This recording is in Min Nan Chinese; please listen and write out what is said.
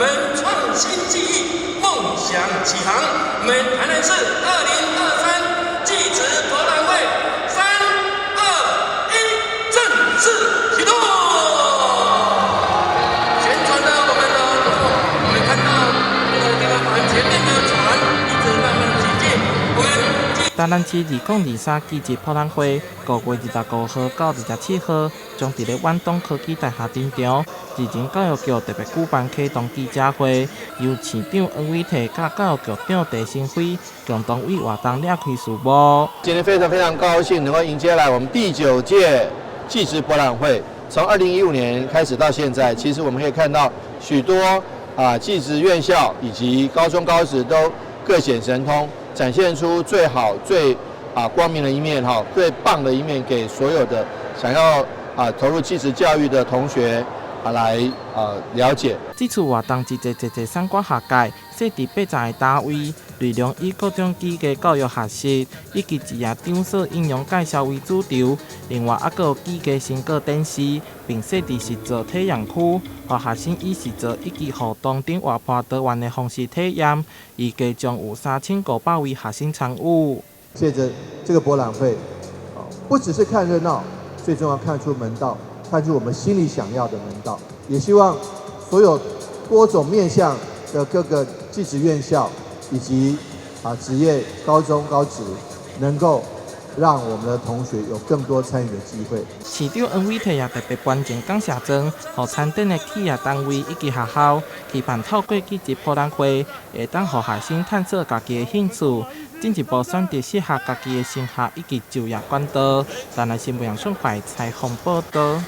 我們創新記憶，夢想啟航。我們台南市2023技職博覽會，三二一，正式啟動。旋轉的我們的，我們看到這個地方，前面的船一直慢慢前進。我們台南市2023技職博覽會，5月25號到27號，將佇咧遠東科技大廈登場。日前教育局特別舉辦啟動記者會，由市長黃偉哲佮教育局長鄭新輝共同為活動掠開序幕。今天非常非常高興能夠迎接來我們第九屆技職博覽會。從2015年開始到現在，其實我們可以看到許多技職院校以及高中高職都各顯神通，展現出最好最光明的一面哈，最棒的一面，給所有的想要投入技職教育的同學來了解。這次活動一濟濟濟三掛學界，設置80個單位，內容以各種技藝教育學習以及職業場所應用介紹為主軸。另外，猶閣有技藝成果展示，並設置實作體驗區，予學生以實作以及互動等活潑多元的方式體驗。預計將有3500位學生參與。借著這個博覽會，不只是看熱鬧，最重要看出門道，看出我們心裡想要的門道。也希望所有多種面向的各個技職院校以及職業高中高職，能夠讓我們的同學有更多參與的機會。市長黃偉哲也特別頒贈感謝狀，予參展的企業單位以及學校，期盼透過技職博覽會，會當予學生探索家己的興趣，進一步選擇適合家己的升學以及就業管道。台南新聞楊順懷採訪報道。